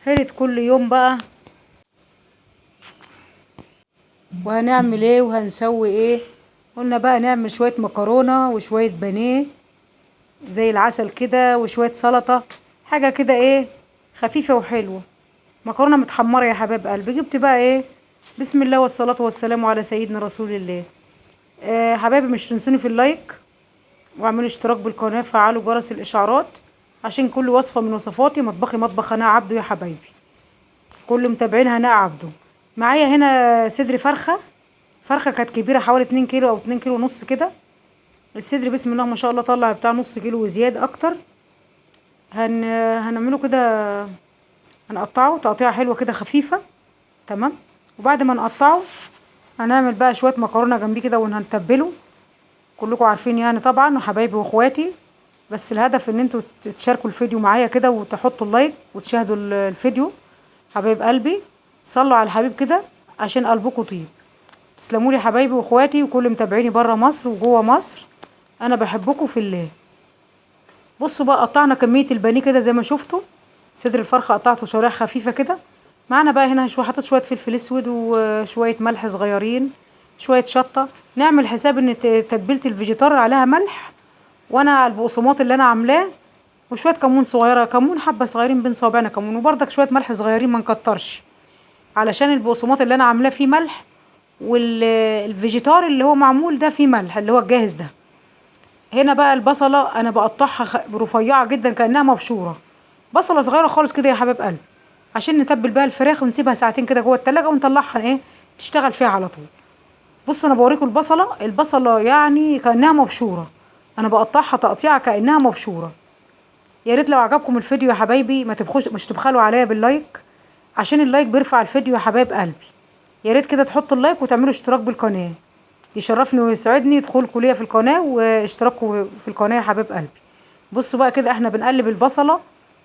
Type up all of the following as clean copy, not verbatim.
حيرة كل يوم بقى، وهنعمل ايه وهنسوي ايه. قلنا بقى نعمل شوية مكرونة وشوية بانيه زي العسل كده، وشوية سلطة، حاجة كده ايه خفيفة وحلوة. مكرونة متحمرة يا حبايب قلبي. جبت بقى ايه، بسم الله والصلاة والسلام على سيدنا رسول الله. حبايبي مش تنسوني في ال like، واعملوا اشتراك بالقناة، فعلوا جرس الاشعارات عشان كل وصفة من وصفاتي. مطبخي مطبخ هناء عبده يا حبايبي، كل متابعين هناء عبده. معايا هنا صدر فرخة، فرخة كانت كبيرة حوالي 2 كيلو او 2 كيلو ونص كده. الصدر بسم الله ما شاء الله طلع بتاع نص كيلو وزيادة اكتر. هنعمله كده، هنقطعه تقطيعة حلوة كده خفيفة، تمام. وبعد ما نقطعه هنعمل بقى شوية مكرونة جنبيه كده وهنتبله. كلكم عارفين يعني طبعا وحبايبي واخواتي، بس الهدف ان انتوا تشاركوا الفيديو معايا كده وتحطوا ال like وتشاهدوا الفيديو. حبايب قلبي صلوا على الحبيب كده عشان قلبكم طيب. تسلموا لي حبايبي واخواتي وكل متابعيني بره مصر وجوه مصر، انا بحبكم في الله. بصوا بقى قطعنا كمية البانيه كده زي ما شفتوا، صدر الفرخه قطعته شرايح خفيفة كده. معانا بقى هنا حطيت شوية فلفل اسود وشوية ملح صغيرين، شوية شطه. نعمل حساب ان تتبيله الفيجيتار عليها ملح، وانا على البقسماط اللي انا عاملاه، وشوية كمون صغيرة، كمون حبه صغيرين بين صوابعنا كمون، وبرضك شوية ملح صغيرين ما نكترش علشان البقسماط اللي انا عاملاه فيه ملح، والفيجيتار اللي هو معمول ده فيه ملح اللي هو الجاهز ده. هنا بقى البصله انا بقطعها رفيعة جدا كانها مبشوره، بصله صغيرة خالص كده يا حبايب قلبي، عشان نتبل بيها الفراخ ونسيبها ساعتين كده جوه التلاجة ونطلعها ايه تشتغل فيها على طول. بصوا انا بوريكم البصله، البصله يعني كانها مبشوره، انا بقطعها تقطيعه كانها مبشوره. يا ريت لو عجبكم الفيديو يا حبايبي ما تبخوش، مش تبخلوا عليا بال like، عشان ال like بيرفع الفيديو يا حبايب قلبي. يا ريت كده تحطوا ال like وتعملوا اشتراك بالقناة، يشرفني ويسعدني دخولكم ليا في القناة واشتراككم في القناة يا حبايب قلبي. بصوا بقى كده احنا بنقلب البصله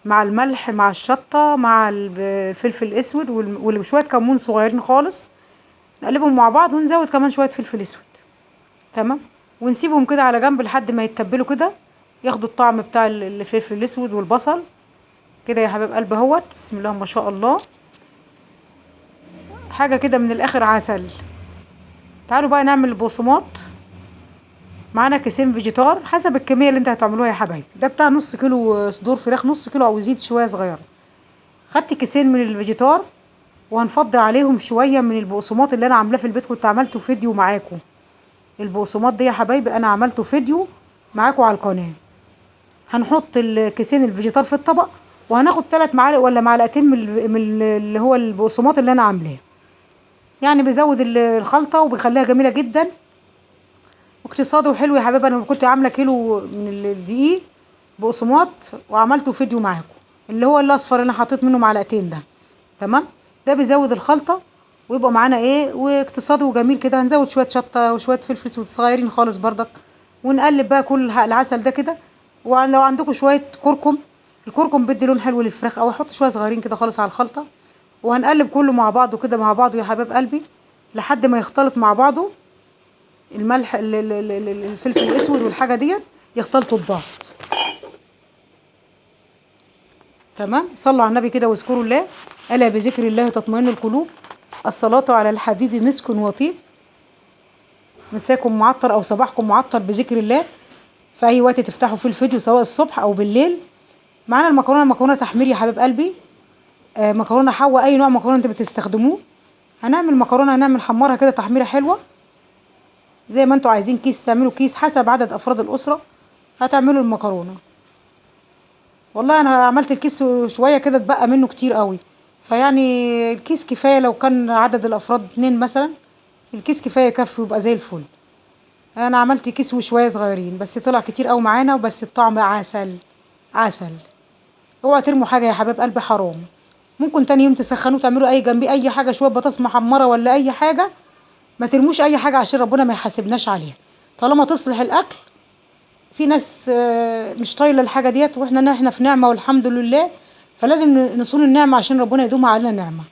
مع الملح مع الشطه مع الفلفل الاسود وشوية كمون صغيرين خالص، نقلبهم مع بعض ونزود كمان شوية فلفل اسود، تمام. ونسيبهم كده على جنب لحد ما يتبلوا كده، ياخدوا الطعم بتاع الفلفل الاسود والبصل كده يا حبايب قلبي اهوت. بسم الله ما شاء الله، حاجة كده من الاخر عسل. تعالوا بقى نعمل البقسماط. معانا كيسين فيجيتار حسب الكمية اللي انت هتعملوها يا حبايبي، ده بتاع نص كيلو صدور فراخ، نص كيلو او يزيد شوية صغيرة. خدت كيسين من الفيجيتار وهنفضي عليهم شوية من البقسماط اللي انا عاملاه في البيت، كنت عملته فيديو معاكم. البقسماط دي يا حبايبي انا عملته فيديو معاكم على القناة. هنحط الكيسين الفيجيتار في الطبق، وهناخد 3 معالق ولا معلقتين من اللي هو البقسماط اللي انا عاملاه. يعني بيزود الخلطة وبيخليها جميلة جدا واقتصادي وحلو يا حبايبي. انا كنت عامله كيلو من الدقيق بقسماط وعملته فيديو معاكم، اللي هو الاصفر اللي انا حطيت منه معلقتين ده، تمام. ده بيزود الخلطة ويبقى معانا ايه واقتصادي وجميل كده. هنزود شوية شطه وشوية فلفل اسود صغيرين خالص بردك، ونقلب بقى كل العسل ده كده. ولو عندكم شوية كركم، الكركم بيدي لون حلو للفراخ، او احط شوية صغيرين كده خالص على الخلطة. وهنقلب كله مع بعضه كده مع بعضه يا حبايب قلبي لحد ما يختلط مع بعضه الملح الفلفل الاسود والحاجة ديت يختلطوا ببعض، تمام. صلوا على النبي كده واذكروا الله، الا بذكر الله تطمئن القلوب. الصلاة على الحبيب مسك وطيب. مساكم معطر او صباحكم معطر بذكر الله في اي وقت تفتحوا فيه الفيديو، سواء الصبح او بالليل. معانا المكرونه، مكرونه تحمير يا حبيب قلبي، مكرونه حوا، اي نوع مكرونه انت بتستخدموه. هنعمل مكرونه، هنعمل حمرها كده تحميره حلوة زي ما انتوا عايزين. كيس تعملوا كيس حسب عدد افراد الاسرة هتعملوا المكرونه. والله انا عملت الكيس شوية كده اتبقى منه كتير قوي، فيعني الكيس كفاية. لو كان عدد الافراد 2 مثلا الكيس كفاية يكفي ويبقى زي الفل. انا عملت كيس وشوية صغيرين بس طلع كتير قوي معانا، وبس الطعم عسل عسل. اوعوا ترموا حاجة يا حبايب قلبي، حرام. ممكن تاني يوم تسخنوه تعملوا اي جنبيه اي حاجة، شوية بطاطس محمرة ولا اي حاجة. ما ترموش اي حاجة عشان ربنا ما يحاسبناش عليها، طالما تصلح الاكل. في ناس مش طايله الحاجة ديت، واحنا في نعمه والحمد لله، فلازم نصون النعمة عشان ربنا يدوم علينا نعمه.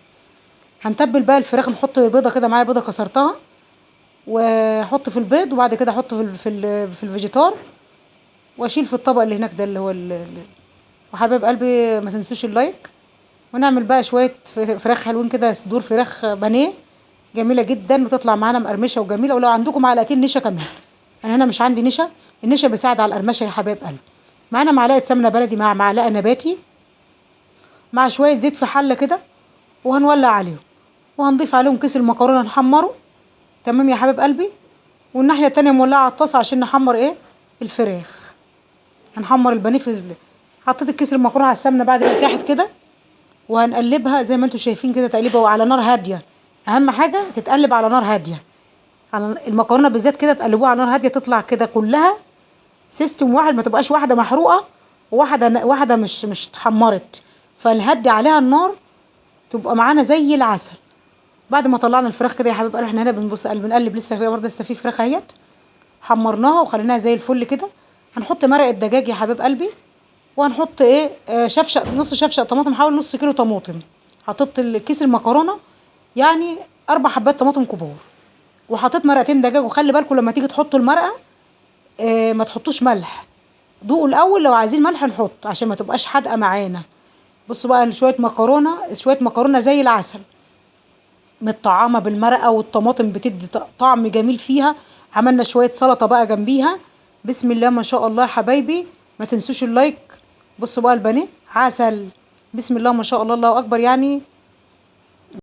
هنتبل بقى الفراخ، نحط بيضة كده، معايا بيضة كسرتها واحط في البيض، وبعد كده احطه في الفيجيتار، واشيل في الطبق اللي هناك ده اللي هو وحبايب قلبي ما تنسوش ال like. ونعمل بقى شوية فراخ حلوين كده، صدور فراخ بانيه جميلة جدا، وتطلع معانا مقرمشه وجميلة. ولو عندكم معلقتين نشا كمان، انا هنا مش عندي نشا، النشا بيساعد على القرمشه يا حبايب قلبي. معانا معلقه سمنه بلدي مع معلقه نباتي مع شوية زيت في حله كده، وهنولع عليهم وهنضيف عليهم كيس المكرونه نحمره. تمام يا حبايب قلبي. والناحية التانية مولعه على الطاسه عشان نحمر ايه الفراخ، هنحمر البانيه في حطيت الكيس المكرونه على السمنة بعد ما ساحت كده، وهنقلبها زي ما انتم شايفين كده تقليبه، وعلى نار هادية. اهم حاجة تتقلب على نار هادية، على المكرونه بالذات كده تقلبوها على نار هادية، تطلع كده كلها system واحد، ما تبقاش واحدة محروقة وواحدة واحدة مش اتحمرت. فالهدي عليها النار تبقى معانا زي العسل. بعد ما طلعنا الفراخ كده يا حبايب قلبي، احنا هنا بنبص بنقلب لسه فيها برده، لسه في فراخ اهيت حمرناها وخليناها زي الفل كده. هنحط مرقه دجاج يا حبايب قلبي، وهنحط ايه شفشق، نص شفشق طماطم، حوالي نص كيلو طماطم. حطيت الكيس المكرونه يعني 4 حبات طماطم كبار، وحطيت مرقتين دجاج. وخلي بالكم لما تيجي تحطوا المرقه ما تحطوش ملح، دوقوا الاول، لو عايزين ملح نحط عشان ما تبقاش حادقه معانا. بصوا بقى شوية مكرونه، شوية مكرونه زي العسل متطعمه بالمرقه والطماطم، بتدي طعم جميل فيها. عملنا شوية سلطة بقى جنبيها، بسم الله ما شاء الله يا حبايبي. ما تنسوش ال like. بصوا بقى البانيه عسل، بسم الله ما شاء الله، الله اكبر. يعني